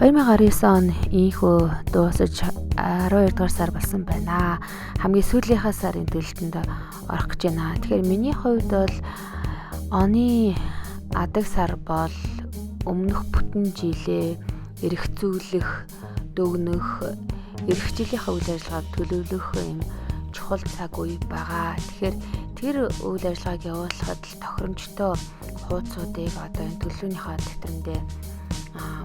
2019 он ийнхүү дуусаж 12 дугаар сар болсон байна. Хамгийн сүүлийнхаа сарын төлөлтөнд орох гэж байна. Тэгэхээр миний хувьд бол оны адаг сар бол өмнөх бүтэн жилээ эргцүүлэх, дүгнэх, ирэх жилийнхаа үйл ажиллагааг төлөвлөх юм чухал цаг үе байгаа. Тэгэхээр тэр үйл ажиллагааг явуулахад л тохиромжтой хуудсуудыг одоо энэ төлөвлөгөөнийхөө дэвтэрэндээ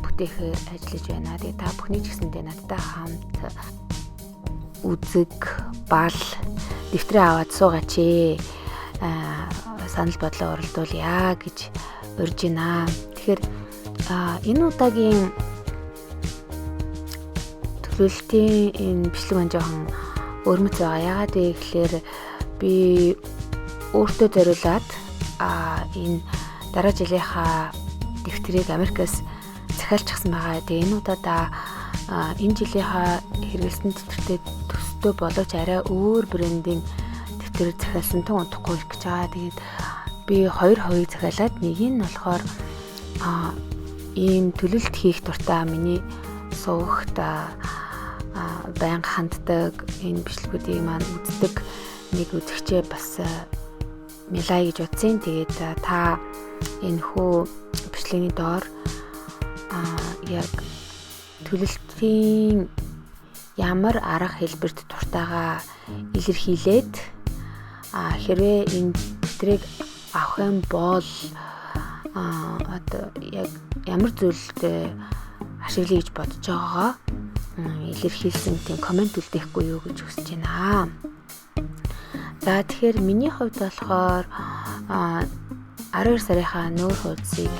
бүтээхээр ажиллаж байна. Тэгээ та бүхний ч гэсэндээ надтай хамт үзэг, бал, дэвтрээ аваад суугаач ээ. Санал бодлоо уралдуулъя гэж урьж байна. Тэгэхээр энэ удаагийн төлөвлөлтийн энэ бичлэг маань жоохон өвөрмөц байгаа. Яагаад вэ гэхээр би өөртөө зориулаад энэ дараа жилийнхаа дэвтрийг Америкаас захиалчихсан байгаа. Тэгээ энэ удаадаа энэ жилийнхаа хэрэглэсэн дэвтэртэй төстэй боловч арай өөр брендийн дэвтэр захиалсан тун удахгүй ирэх гэж байгаа. Тэгээд би хоёр хувийг захиалаад нэг нь болохоор ийм төлөлт хийх дуртай миний сувагт байнга ханддаг, энэ бичлэгүүдийг маань үздэг нэг үзэгчээ бас милай гэж утсан. Тэгээд та энэ хүү бичлэгийн доор яг төлөлтийн ямар арга хэлбэрт дуртайгаа илэрхийлээд хэрвээ энэ дэвтрийг авах юм бол одоо яг ямар зүйлд ашиглая гэж бодож байгаагаа илэрхийлсэн тийм комент үлдээхгүй юу гэж хүсэж байна. За тэгэхээр миний хувьд болохоор 12 сарынхаа нүүр хуудсыг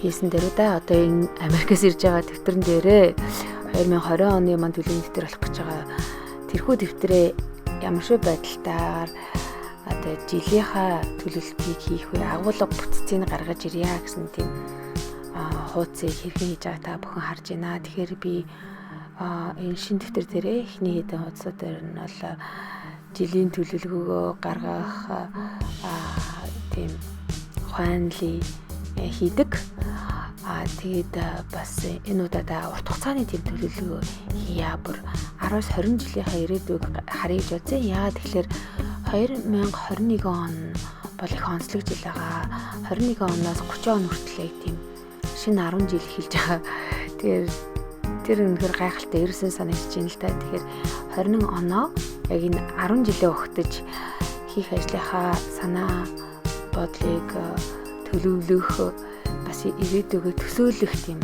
хийсэн дээр үү одоо энэ Америкаас ирж байгаа дэвтэрэн дээрээ 2020 оны маань төлөвийн дэвтэр болох гэж байгаа тэрхүү дэвтрээ ямар шиг байдалтайгаар одоо жилийнхаа төлөвлөлтийг хийх вэ, агуулга бүтцийг гаргаж ирье гэсэн тийм хуудсыг хэрхэн хийж байгааг та бүхэн харж байна. Тэгэхээр би энэ шинэ дэвтэр дээрээ эхний хэдэн хуудасууд дээр нь бол жилийн төлөвлөгөөгөө гаргах тийм ухаанлыг хийдэг. Тэгээд бас энэ удаадаа урт хугацааны тийм төлөвлөгөө хийя. Бүр 10-20 жилийнхаа ирээдүйг харъя гэж бодсон. Яагаад тэгэхээр 2021 он бол их онцлог жил байгаа. 21 оноос 30 он хүртэл яг тийм шинэ 10 жил эхэлж байгаа. Тэгэхээр тэр үнэхээр гайхалтай ирсэн санагдаж байна л да. Тэгэхээр 21 оноо яг энэ 10 жилээ өгтөж хийх ажлынхаа санаа бодлыг төлөвлөх, бас ирээдүгөө төсөөлөх тийм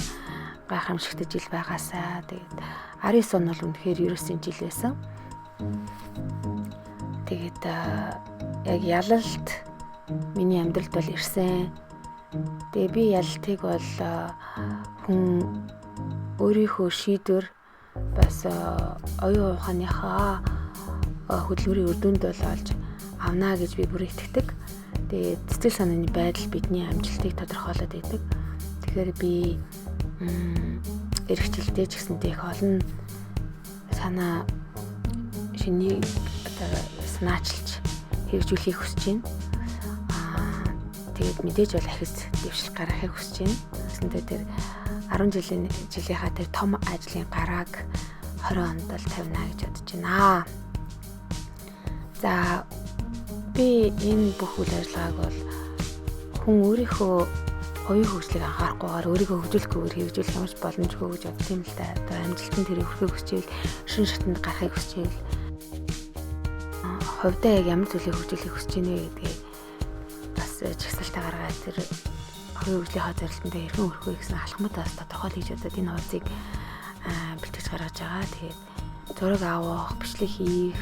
гайхамшигтай жил байгаасаа. Тэгээд 19 он бол үнэхээр ерөөсөн жил байсан. Тэгээд яг ялалт миний амьдралд бол ирсэн. Тэгээ би ялалтыг бол хүн өөрийнхөө шийдвэр бас оюун ухааныхаа хөдөлмөрийн үр дүнд бол олж авна гэж би бүр итгэдэг. Тэгээд сэтгэл санааны байдал бидний амжилтыг тодорхойлоод байдаг. Тэгэхээр би эрх жилдээ ч гэсэнтэй их олон санаа шинийг одоо санаачилж хэрэгжүүлэхийг хүсэж байна. Тэгээд мэдээж бол ахиц дэвшил гаргахыг хүсэж байна. Гэсэнтэй тэр 10 жилийн жилийнхаа тэр том ажлын гарааг 20 онд бол тавина гэж бодож байна. За би энэ бүх үйл ажиллагааг бол хүн өөрийнхөө оюун хөгжлийг анхаарахгүйгээр өөрийгөө хөгжүүлэхгүйгээр хэрэгжүүлэх ямарч боломжгүй гэж боддог юм л да. Одоо амжилтанд тэрийг хүрэхийг хүсчэвэл, шин шатанд гарахыг хүсчэвэл хувьдаа яг ямар зүйлийг хөгжүүлэхийг хүсэж байна вэ гэдгээ бас чагсаалтаа гаргаад тэр хувийн хөгжлийнхаа зорилтонд хэрхэн хүрэх вэ гэсэн алхмууд бас тодорхойлъё гэж бодоод энэ хуудсыг бэлтгэж гаргаж байгаа. Тэгээд зураг авах, бичлэг хийх,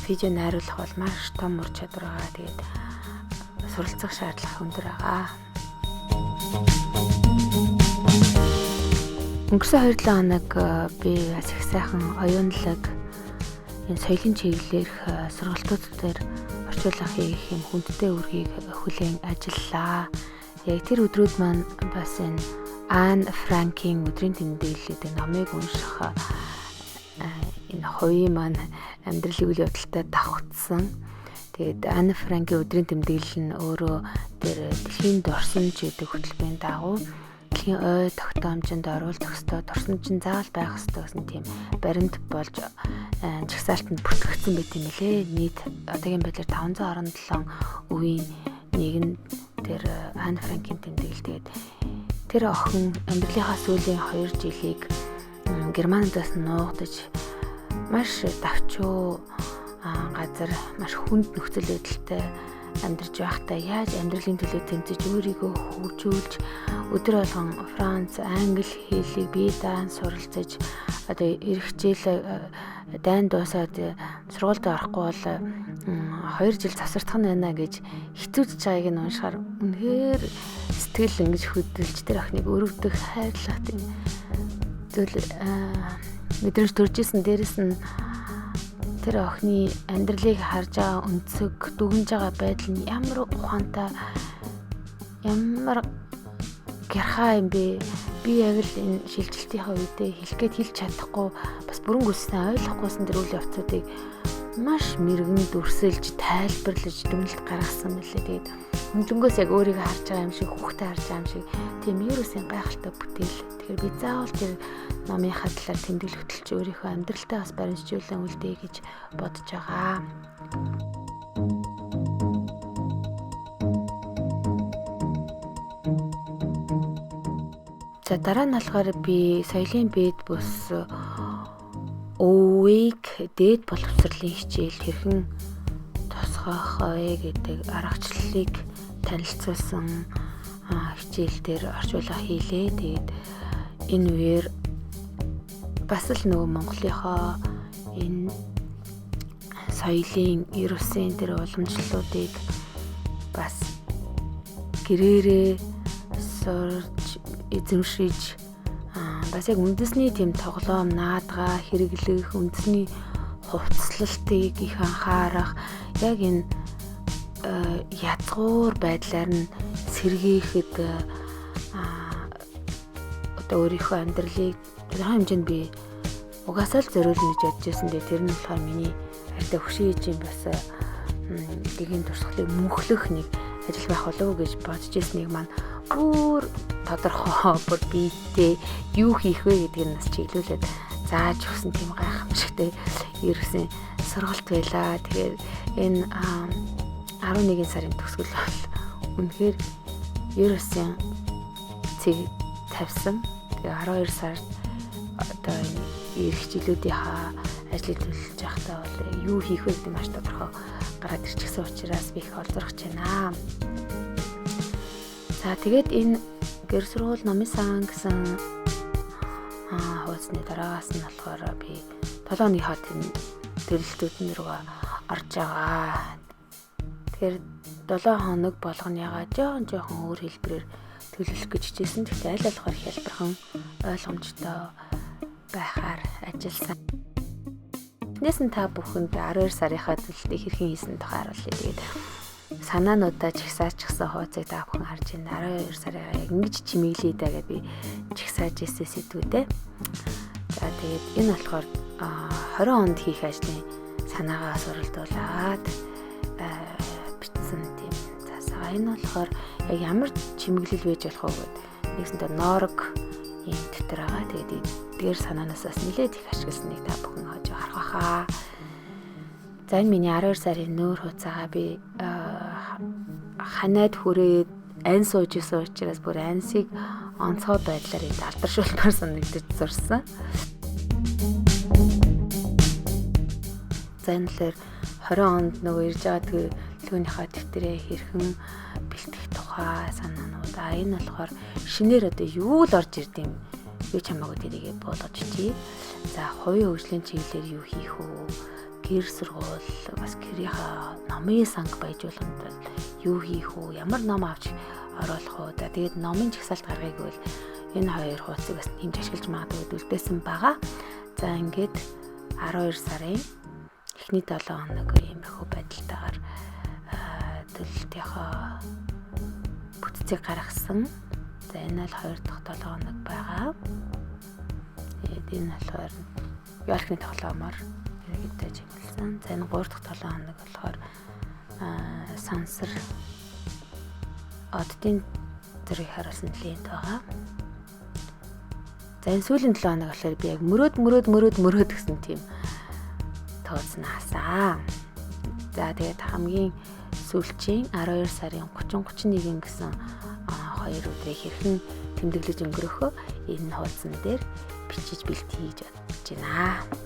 видео найруулах бол маш том ур чадвар байгаа. Тэгээд суралцах шаардлага өндөр байгаа. Өнгөрсөн 2-7 хоног би бас их сайхан оюунлаг энэ соёлын чиглэлээрх сургалтууд дээр орчуулга хийх юм хүндтэй үүргийг хүлээн ажиллалаа. Яг тэр өдрүүд маань бас энэ Ан Франкийн өдрийн тэмдэглэл гэдэг номыг унших энэ хувийн маань амьдралын үйл явдалтай давхцсан. Тэгээд Ан Франкийн өдрийн тэмдэглэл нь өөрөө тэр дэлхийн дорсон ч гэдэг хөтөлбөрийн дагуу дэлхийн дэлхийн ой тогтоомжинд оруулах ёстой, дурсамж нь заавал байх ёстой гэсэн тийм баримт болж жагсаалтанд бүртгэгдсэн байт юм лээ. Нийт одоогийн байдлаар 527 өвийн нэг нь тэр Ан Франкийн тэмдэглэл. Тэгээд тэр охин амьдралынхаа сүүлийн 2 жилийг Германаас нуугдаж маш давчуу газар, маш хүнд нөхцөл байдалтай амьдарч байхдаа яаж амьдралын төлөө тэмцэж өөрийгөө хөгжүүлж өдөр болгон Франц, англи хэлийг бие даан суралцаж одоо эх жил дайн дуусаад сургуульд орохгүй бол 2 жил завсардах нь байна гэж хэцүүдж байгааг нь уншихаар үнэхээр сэтгэл ингэж хөдөлж тэр охиныг өрөвдөх, хайрлах тийм зүйл мэдрэмж төрж исэн. Дээрэс нь тэр охины амьдралыг харж байгаа өнцөг, дүгнж байгаа байдал нь ямар ухаантай, ямар гярхаа юм бэ? Би яг л энэ шилжилтийнхаа үедээ хэлэх гээд хэлж чадахгүй, бас бүрэн гүйцэтгэн ойлгохгүйсэн тэр үйл явцуудыг маш мэрэгэн дүрсэлж, тайлбарлаж дүгнэлт гаргасан мөлий. Тэгээд хөнгөнгөөс яг өөрийгөө харж байгаа юм шиг, хүүхдээ харж байгаа юм шиг тийм ерөөсөн гайхалтай бүтээл. Тэгэхээр би заавал тэр номынхаа талаар тэмдэглэл хөтөлж өөрийнхөө амьдралтай бас баримтжуулан үлдээе гэж бодож байгаа. За дараа нь болохоор би соёлын бэд бус өвийг дээд боловсролын хичээл хэрхэн тусгах вэ гэдэг аргачлалыг танилцуулсан хичээл дээр орчуулга хийлээ. Тэгээд энэ үеэр бас л нөгөө Монголынхоо энэ соёлын ер усын тэр уламжлалуудыг бас гэрээрээ сурч эзэмшиж бас яг үндэсний тийм тоглоом, наадгаа хэрэглэх, үндэсний хувцлалтыг их анхаарах, яг энэ язгуур байдлаар нь сэргээхэд одоо өөрийнхөө амьдралыг тодорхой хэмжээнд би угаасаа л зориулна гэж бодож байсан. Тэгээ тэр нь болохоор миний хайртай хөшин ээжийн бас гэгээн туршлагыг мөнхлөх нэг ажил байх болов уу гэж бодож ирснийг маань бүр тодорхой бүр биетэй юу хийх вэ гэдгийг нь бас чиглүүлээд зааж өгсөн тийм гайхамшигтай ерөөсөн сургалт байлаа. Тэгэхээр энэ 11 сарын төгсгөл бол үнэхээр ерөөсөн цэг тавьсан. Тэгээ 12 сард одоо энэ ирэх жилүүдийнхаа ажлыг төлөвлөж байхдаа бол юу хийх вэ гэдэг маш тодорхой гараад ирчихсэн учраас би их олзорч байна. За тэгээд энэ гэр сургууль номын сан гэсэн хуудасны дараагаас нь болохоор би 7 хоныхоо төлөлтүүдэн рүү орж байгаа. Тэгэхээр 7 хоног болгоно ягаа жоохон өөр хэлбэрээр төлөвлөх гэж хичээсэн. Гэхдээ аль болохоор хялбархан ойлгомжтой байхаар ажилласан. Эхнээс нь та бүхэнд 12 сарынхаа төлөлтийг хэрхэн хийсэн тухай харуулъя. Тэгээд санаануудаа чагсаачсан хуудсыг та бүхэн харж байна. 12 сараа яг ингэж чимэглэе даа гэж би чагсааж ирсэн сэдвүүдээ. За тэгээд энэ болохоор 20 онд хийх ажлын санаагаа суралдуулаад бичсэн тийм цаасаа. Энэ болохоор яг ямар чимэглэл байж болох вэ гэдэг. Нэгсэнтэй ноорог ийм дэвтэр байгаа. Тэгээд эдгээр санаанаас бас нэлээд их ашигласныг та бүхэн хож харах байхаа. За энэ миний 12 сарын нөөр хуудасаа би ханаад хүрээд ан сууж исэн учраас бүр ансыг онцгой байдлаар энд алдаршуулмаар санагдаж зурсан. За энэ болохоор 20 онд нөгөө ирж байгаа төлөвлөгөөнийхөө дэвтрээ хэрхэн бэлтгэх тухай санаанууд. А энэ болохоор шинээр одоо юу л орж ирд юм юу ч хамаагүй тэрийгэ буулгаж чий. За хувийн хөгжлийн чиглэлээр юу хийх үү? Гэр сургууль бас гэрийнхаа номын санг баяжуулганд юу хийх үү? Ямар ном авч оруулах уу? За тэгээд номын жагсаалт гаргая гэвэл энэ хоёр хуудсыг бас нэмж ашиглаж магадгүй үлдээсэн байгаа. За ингээд 12 сарын эхний 7 хоног иймэрхүү байдалтайгаар төлөлтийнхөө бүтцийг гаргасан. За энэ бол 2 дахь 7 хоног байгаа. Тэгээд энэ болохоор Йоркны тоглоомоор ерөнхийдөө чиглэсэн. За энэ 3 дахь 7 хоног болохоор сансар оддын зэргийг харуулсан лент байгаа. За, энэ сүүлийн 7 хоног болохоор би яг мөрөөд, мөрөөд, мөрөөд, мөрөөд гэсэн тийм тооцнаасаа. За, тэгээд хамгийн сүүлчийн 12 сарын 30, 31 гэсэн хоёр өдрийг хэрхэн тэмдэглэж өнгөрөөхөө энэ хуудсан дээр бичиж бэлтгий гэж бодож байна.